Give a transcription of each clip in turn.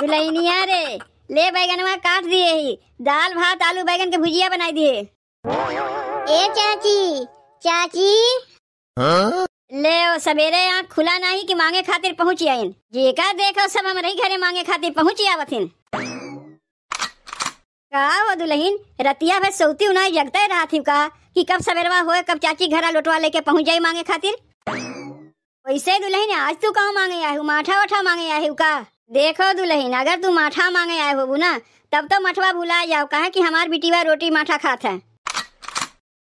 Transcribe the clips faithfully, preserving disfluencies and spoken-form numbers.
दुलहिनिया रे, ले बैगनवा काट दिए ही, दाल भात आलू बैगन के भुजिया बनाई दिए। ए चाची, चाची। हाँ? ले ओ, सबेरे आँख खुला नाही कि माँगे खातिर पहुँच आइन। जेका देखो सब हमरे ही घरे माँगे खातिर पहुँच आवथिन। का हो दुलहिन, रतिया भर सोती उनाई जगते रहत हिउ का कि कब सबेरवा होए, कब चाची घरा लोटवा लेके पहुँच जाई माँगे खातिर? वैसे दुलहिन, आज तू का माँगे आहिउ, माठा वाठा माँगे आहिउ का? देखो दुलहिन, अगर तू माठा माँगे आए होबू ना, तब तो मठवा भुला जाओ, काहे कि हमार बिटिवा रोटी माठा खात है।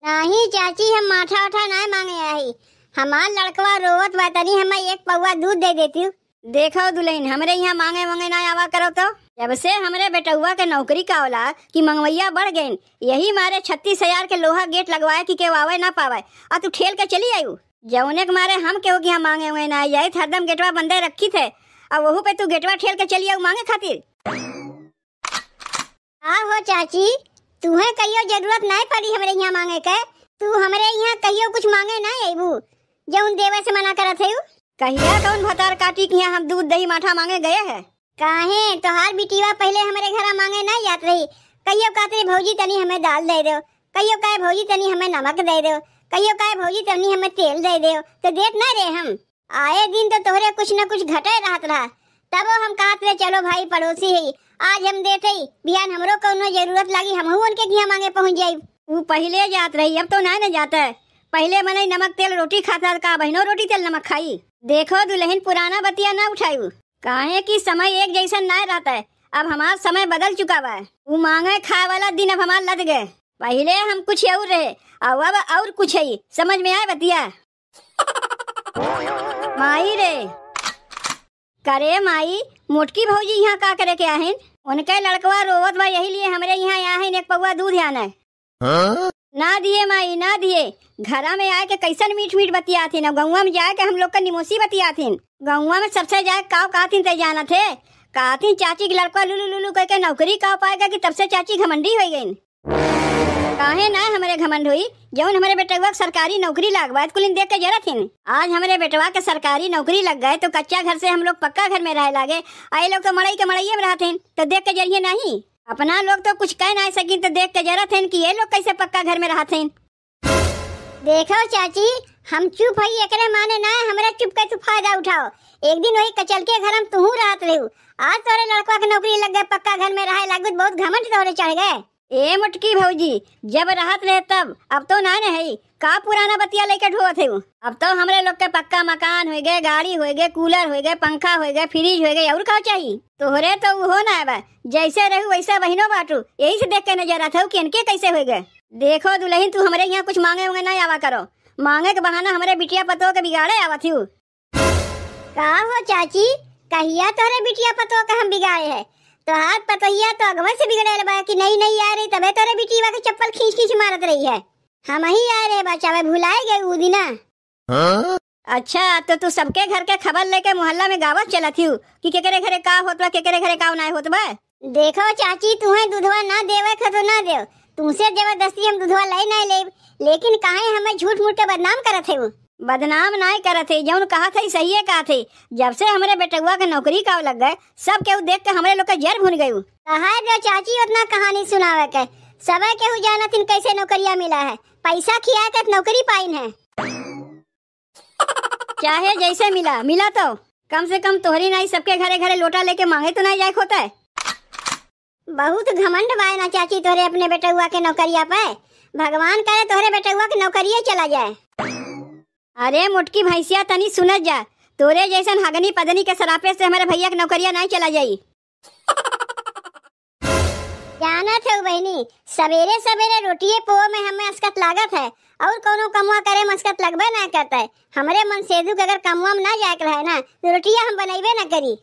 नाही चाची, हम माठा वाठा नाय माँगे आही। हमार लड़कवा रोवत बा, तनी हमें एक पौवा दूध दे देतिउ। देखो दुलहिन, हमरे यहाँ माँगे वाँगे नाय आवा करो तो। जब से हमरे बेटउवा के नौकरी का होला कि मंगवैया बढ़ गइन, यही मारे छत्तीस हजार के लोहा गेट लगवाए कि केहू आवे ना पावे, आ तू ठेल के चली आयु। जौने के मारे हम केहू के यहाँ माँगे वाँगे नाय जाइत, हरदम गेटवा बंदे रखित है, आ वहू पे तू गेटवा ठेल के चली आयु माँगे खातिर। का हो चाची, तुहे कहियो जरूरत नाय पड़ी हमरे यहाँ माँगे के। तू हमरे यहाँ कहियो कुछ माँगे नाय अइबू, जौन देवे से मना करत हइउ। कहिया कौन भतार काटी के यहाँ हम दूध दही माठा माँगे गए है? काहे, तोहार बिटिवा पहिले हमरे घरा माँगे नाय जात रही। कहियो कहत रही, "भौजी तनी हमें दाल दे देउ।" कहियो कहे, "भौजी तनी हमें नमक दे देउ।" कहियो कहे, "भौजी तनी हमें तेल दे देउ।" तो देत नाय रहे हम। आए दिन तो तोहरे कुछ न कुछ घटे रहत रहा, तबो हम कहत रहे, "चलो भाई, पड़ोसी है, आज हम देत हई, बिहान हमरो कौनो जरूरत लागी, हमहू उनके घिया माँगे पहुँच जाई।" ऊ पहिले जात रही, अब तो नाय न जात है। पहिले मनई नमक तेल रोटी खाता, का बहिनो रोटी तेल नमक खाई? देखो दुलहिन, पुराना बतिया ना उठायू, काहे कि समय एक जैसन नाय रहत है। अब हमार समय बदल चुका बा। ऊ माँगे खाए वाला दिन अब हमार लद गए। पहिले हम कुछ और रहे, अब, अब और कुछ है। समझ में आए बतिया? माई रे, करे माई, मोटकी भौजी यहाँ का करे के आहिन? उनके लड़कवा रोवत बा, यही लिए हमरे यहाँ आहिन, एक पौवा दूध आने। हाँ? ना दिए माई, ना दिए। घरा में आए के कैसन मीठ मीठ बतियाथिन, अब गौवा में जाए के हम लोग का निमोसी बतियाथिन। गौवा में सबसे जाए काव कहथिन ते जानत है? कहथिन चाची के लड़कवा लुलु लुलु करके नौकरी काव पाएगा कि तब से चाची घमंडी हो गइन। काहे ना हमरे घमंड होई, जौन हमरे बेटवा के सरकारी नौकरी लाग बा, कुलिन देख के जरत हिन। आज हमरे बेटवा के सरकारी नौकरी लग गए तो कच्चा घर से हम लोग पक्का घर में रहे लागे। आ ये लोग तो मड़ई के मड़इये में रहत हिन, तो देख के जरिए नहीं। अपना लोग तो कुछ कह ना सकिन, तो देख के जरत हिन कि ये लोग कैसे पक्का घर में रहत हिन। देखो चाची, हम चुप हई एकरे माने ना, हमरा चुप के तू फायदा उठाओ। एक दिन वही कचल के घर हम तुहू रहत रहू, आज तोरे लड़कवा के नौकरी लग गए, पक्का घर में रहे लागू, बहुत घमंड तोरे चढ़ गए। ए मोटकी भौजी, जब रहत रहे तब, अब तो ना न है। का पुराना बतिया लेके ढोवत है? अब तो हमरे लोग के पक्का मकान होइ गए, गाड़ी होइ गए, कूलर होइ गए, पंखा होइ गए, फ्रिज होइ गए, और का चाही? तोहरे तो उहो ना बा, जैसे रहू वैसे बहिनो बाटू, यही से देख के नजर आत हऊ कि इनके कैसे होइ गए। देखो दुलहिन, तू हमरे यहाँ कुछ माँगे उंगे ना आवा करो, माँगे के बहाना हमरे बिटिया पतोह के बिगाड़े आवत हऊ। का हो चाची, कहिया तोहरे बिटिया पतोह के हम बिगाड़े है? तोहार पतोहिया तो अगवे से बिगड़ेल बा कि नई नई आ रही तबे तोहरे बिटिया के चप्पल खींच खींच मारत रही है। हमही आए रहे बचावे, भुलाए गए ऊ दिना। हाँ? अच्छा, तो तू सबके घर के खबर लेके मोहल्ला में गावत चलत हिउ कि केकरे घरे का होत बा, केकरे घरे का नाय होत बा। देखो चाची, तुहे दूधवा ना देवे ख तो ना देव, तुमसे जबरदस्ती हम दूधवा ले ना लेब, लेकिन काहे हमें झूठ मूठ के बदनाम करत है? बदनाम नाय करत है, जौन कहत है सहिए कहत है। जब से हमरे बेटउआ के नौकरी का लग गए, सब केहू देख के हमरे लोग के जर भुन गयू। कहा दो चाची, उतना कहानी सुनावे के, सबे केहू जानत हिन कैसे नौकरिया मिला है, पैसा खिया के नौकरी पाइन है। चाहे जैसे मिला, मिला तो कम से कम तोहरी नाई सबके घरे घरे लोटा लेके मांगे तो नाई जाए के होता है। बहुत घमंड बाय ना चाची तोहरे अपने बेटउआ के नौकरिया पे। भगवान करे तोहरे बेटउआ के नौकरिये चला जाए। अरे मोटकी भैंसिया, तनी सुनत जा, तोरे जैसन हगनी पदनी के सरापे से हमारे भैया के नौकरिया नाई चला जाई। जानत हऊ बहिनी, सबेरे सबेरे रोटिये पोवे में हमें असकत लागत है, और कौनो कमवा करे में असकत लगबे ना करता है। हमरे मन सेधु के अगर कमवा में ना जाए के रहे ना, तो रोटिया हम बनैबे ना करी।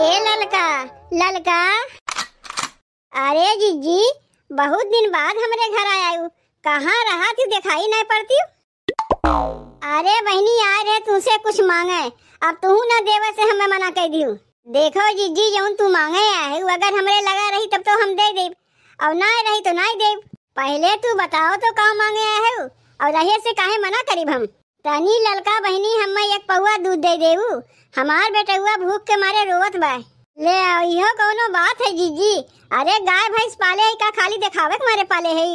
ए ललका, ललका। अरे जिज्जी, बहुत दिन बाद हमरे घर आयू, कहाँ रहा थी, दिखाई नहीं पड़ती? अरे बहिनी, आए रहे तुमसे कुछ मांगे, अब तू ना देवे से हमें मना कर दियो। देखो जिज्जी, जौन तू मांगे आए, वो अगर हमरे लगा रही तब तो हम दे देब, और ना रही तो ना देब। पहले तू बताओ तो का मांगे आए हो, और रहे से काहे मना करीब हम? तनी ललका बहिनी, हम्मे एक पौआ दूध दे देऊ, हमार बेटउआ भूख के मारे रोवत बा। ले आओ, इहो कौनो बात है जीजी? अरे गाय भैंस पाले है का, खाली देखावे के मारे पाले है?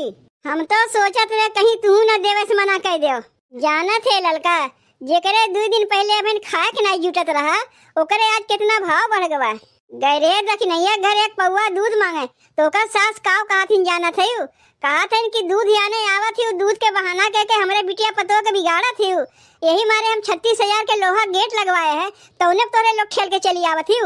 हम तो सोचत रहे कहीं तू न देवे से मना कर देव। जानत है ललका, जेकरे दुइ दिन पहिले अबहिन खाए के नाई जुटत रहा, ओकरे आज कितना भाव बढ़ गवा। गए रे दखिनैया घर एक पौआ दूध मांगे, तो ओकर सास काव कहत हिन जानत है? कहत हन कि दूध याने आवत ही, दूध के बहाना कह के हमरे बिटिया पतोह के बिगाड़त ही। यही मारे हम छत्तीस हजार के लोहा गेट लगवाए हैं, तौने तोरे लोग खेल के चली आवत ही।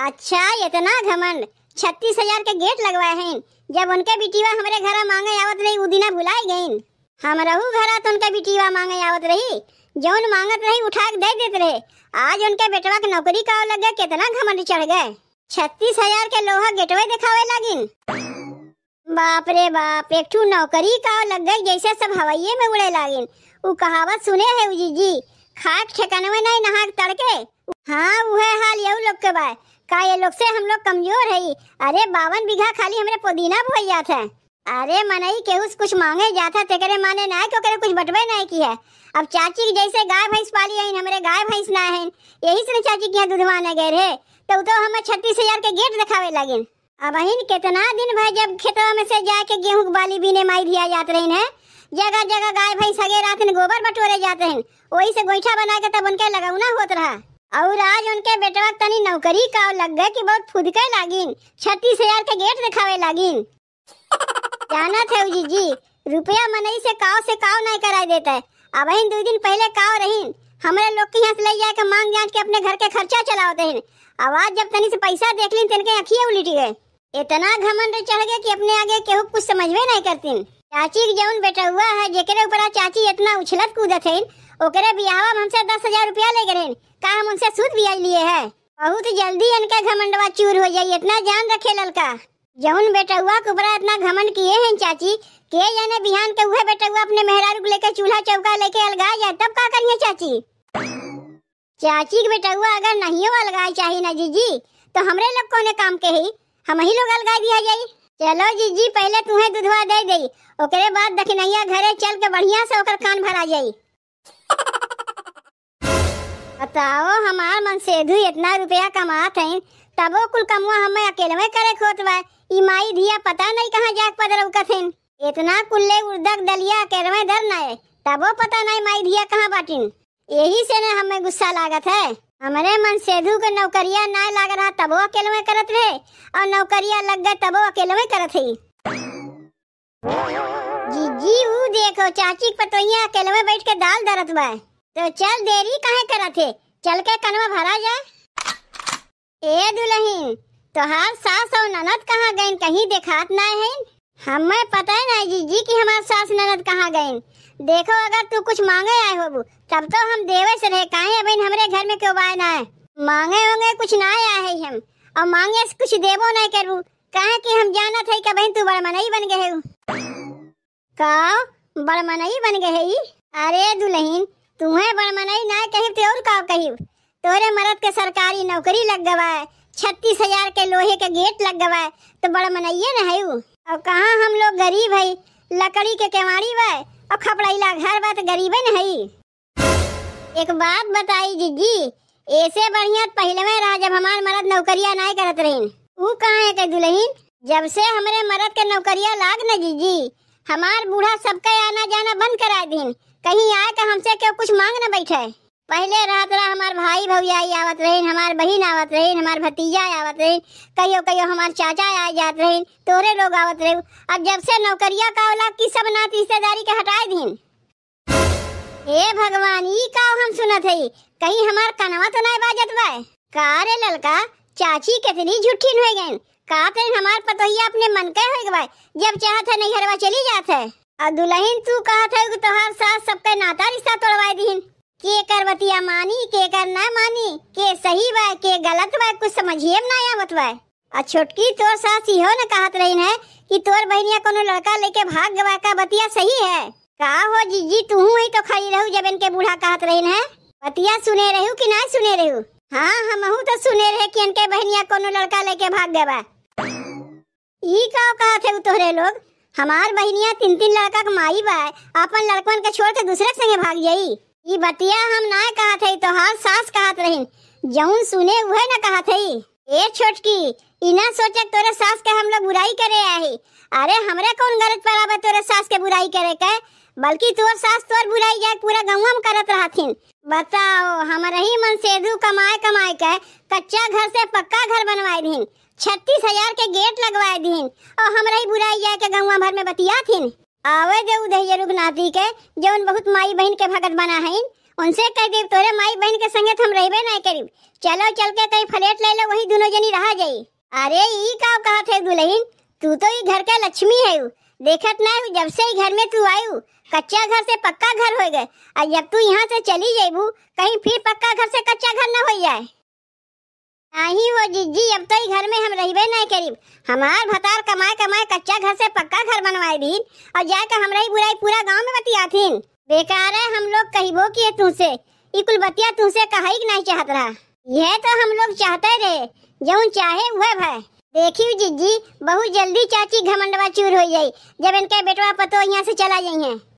अच्छा, इतना घमंड, छत्तीस हजार के गेट लगवाए हैं, जब उनके बिटिया हमरे घरा मांगे आवत रही, उ दिना भुलाई गईन। हमरहू घरा तो उनके बिटिया मांगे आवत रही, जौन मांगत रही उठा के दे देत रहे। आज उनके बेटवा के नौकरी का लग गए, कितना घमंड चढ़ गए। छत्तीस हजार के लोहा गेटवे देखावे लागिन। बाप रे बाप, एक ठू नौकरी का लग गई, जैसे सब हवाइये में उड़े लागिन। उ कहावत सुने है उ जीजी, खाक ठिकानवे नहीं, नहाक तड़के। हाँ, उहे हाल यहू लोग के बा। का ये लोग से हम लोग कमजोर है? अरे, बावन बीघा खाली हमरे पुदीना बोई जात है। अरे मनई, केहू से कुछ मांगे जात है, तेकरे माने ना कि ओकरे कुछ बटवे ना की है। अब चाची के जैसे गाय भैंस पाली है, हमरे गाय भैंस ना है, यही से न चाची के यहाँ दूधवा न गए रहे, तो उ तो हमें छत्तीस हजार के गेट दिखावे लागिन। अबहिन कितना दिन भर जब खेतवा में से जाके गेहूं के बाली बीने माई धिया जात रहिन है, जगह जगह गाय भैंस हगे रहत हैं, गोबर बटोरे जात हैं, वही से गोइठा बना के तब उनके लगौना होत रहा। और आज उनके बेटवा के तनी नौकरी का लग गए कि बहुत फुदके लागिन, छत्तीस हजार के गेट दिखावे लागिन। जानत है जीजी, रुपया मनई से काव से काव नहीं कराई देता है। अबहिन दो दिन पहले काव रहीन, हमरे लोग के यहाँ से ले जाके मांग जांच के अपने घर के खर्चा चलावत हैं। अब आज जब तनी से पैसा देख लीन, तनके अखिए उलिट गए। इतना घमंड चढ़ गए कि अपने आगे केहू कुछ समझबे नहीं करतीन। चाची के जौन बेटउआ है, जेकरे ऊपर चाची इतना उछलत कूदत है, ओकरे बियाहवा में हमसे दस हजार रुपया ले गए। का हम उनसे सूद ब्याज लिए है? बहुत जल्दी इनका घमंडवा चूर हो जाई, इतना जान रखे ललका। जौन बेटउआ के ऊपर इतना घमंड किए हैं चाची, के जाने बिहान के उहे बेटउआ अपने मेहरारू के लेके चूल्हा चौका लेके अलगा जाए, तब का करिए चाची? चाची के बेटउआ अगर नहियो अलगाए चाही ना जीजी, तो हमरे लोग कौने काम के ही, हम ही लोग अलगा दिया जाई। चलो जीजी, पहले तुम्हें दूधवा दे देई, ओकरे बाद दखिनैया घरे चल के बढ़िया से ओकर कान भरा जाई। बताओ, हमार मनसेधु इतना रुपया कमात हैं, तबो कुल कमवा हमें अकेलवे करे के होत बा। ई माई धिया पता नहीं कहाँ जाके पदरौकत हैं। इतना कुल्ले उर्दक दलिया अकेलवे धर नाए, तबो पता नहीं माई धिया कहाँ बाटिन। यही से न हमें गुस्सा लागत है। हमरे मनसेधु के नौकरिया नाए लाग रहा, तबो अकेलवे करत रहे, और नौकरिया लग गए, तबो अकेलवे करत है। जीजी, ऊ देखो, चाची के पतोहिया अकेलवे बैठ के दाल दरत बा। तो चल, देरी काहे करत है, चल के कनवा भरा जाए। ए दुलहिन, तोहार सास और ननद कहाँ गइन, कहीं देखात नाय हइन? हमें पता ही नाय जीजी कि हमार सास ननद कहाँ गइन। देखो, अगर तू कुछ मांगे आए होबू, तब तो हम देवे से रहे, काहे अबहिन हमरे घर में केहू आए नाय। मांगे वांगे कुछ नाय आए है हम, और मांगे से कुछ देबो नाय करबू, काहे कि हम जानत है कि अबहिन तू बड़ मनई बन गए हो। का बड़ मनई बन गए है ई? अरे दुलहिन, तुम्हें बड़ मनई ना कहिब तो और का कहिब? तोरे मरद के सरकारी नौकरी लग गवा है, छत्तीस हजार के लोहे के गेट लग गवा है, तो बड़ मनइये न है उ। और कहाँ हम लोग गरीब है, लकड़ी के केवाड़ी बा और खपड़ैला घर बा, तो गरीबे न है। एक बात बताई जीजी, ऐसे बढ़िया त पहिलवे रहा जब हमार मरद नौकरिया नाय करत रहिन। ऊ कहाँ है के दुलहिन, जब से हमरे मरद के नौकरिया लाग न जीजी, हमार बूढ़ा सबके आना जाना बंद करा दीन। कहीं आए के हमसे केहू कुछ मांग न बैठे। पहले रहत रहा हमार भाई भौजाई आवत रहिन, हमार बहिन आवत रहिन, हमार भतीजा आवत रहिन, कहियो कहियो हमार चाचा आ जात रहिन, तोहरे लोग आवत रहे। अब जब से नौकरिया का होला कि सब नात रिश्तेदारी के हटाए दीन। हे भगवान, ई का हम सुनत हई? कहीं हमार कनवा तो नाय बाजत बा? का रे ललका, चाची कितनी झूठीन हो गईन। का तइन हमार पतोहिया अपने मन के हो गवा, जब चाहत है नैहरवा चली जात है। और दुलहिन तू कहत है कि तोहार सास सबके नाता रिश्ता तोड़वाए दीन। के कर बतिया मानी, के कर ना मानी, के सही बा, के गलत बा, कुछ समझिए में ना आवत बा। आ छोटकी तोर सास इहो न कहत रहिन है कि तोर बहिनिया कोनो लड़का लेके भाग गवा, का बतिया सही है? का हो जीजी, तूहू ही तो खड़ी रहू जब इनके बूढ़ा कहत रहिन है, बतिया सुने रहू कि ना सुने रहू? हाँ, हमहू तो सुने रहे कि इनके बहिनिया कोनो लड़का लेके भाग गवा। ई का कहत है तोहरे लोग? हमार बहिनिया तीन तीन लड़का के माई बा, अपन लड़कन के छोड़ के दूसरे के संगे भाग जाई? ई बतिया हम ना कहत हई, तोहार सास कहत रहिन, जउन सुने उहे ना कहत हई। ए छोटकी, ई ना सोचा तोरे सास के हम लोग बुराई करे आए हई। अरे हमरे कउन गरज पड़ा बा तोरे सास के बुराई करे के, बल्कि तोर सास तोर बुराई जाए पूरा गउँवा में करत रहथिन। बताओ, हमरही मन से दू कमाए कमाए के कच्चा घर से पक्का घर बनवाए दीन, छत्तीस हजार के गेट लगवाए दीन, और हमरही बुराई जाए के गउँवा भर में बतियाथिन। आवे दे उ दहिजरुख नाती के, जउन बहुत माई बहिन के भगत बना हइन, उनसे कह देब, "तोरे माई बहिन के संगे त हम रहबे नाहीं करिब, चलो चल के कहीं फ्लैट ले लो, वहीं दुनो जनी रहा जाई।" अरे ई का कहत है दुलहिन, तू तो ई घर के लक्ष्मी हउ, देखत नाहीं हउ जब से ई घर में तू आयु, कच्चा घर से पक्का घर होइ गए, और जब तू यहाँ से चली जइबू, कहीं फिर पक्का घर से कच्चा घर न होइ जाए। नाहीं हो जिज्जी, अब तो ई घर में हम रहबे नाहीं करिब। हमार भतार कमाए कमाए कच्चा घर से पक्का घर बनवाए दीन और जाके हमरही बुराई पूरा गाँव में बतियाथिन। बेकारे हम लोग कहिबो किए तुहसे, ई कुल बतिया तुहसे कहई के नाहीं चाहत रहा। यह तो हम लोग चाहते रहे, जउन चाहे उहे भए। देखियो जिज्जी, बहुत जल्दी चाची घमंडवा चूर होइ जाई, जब इनके बेटवा पतोह यहाँ से चला जइहें।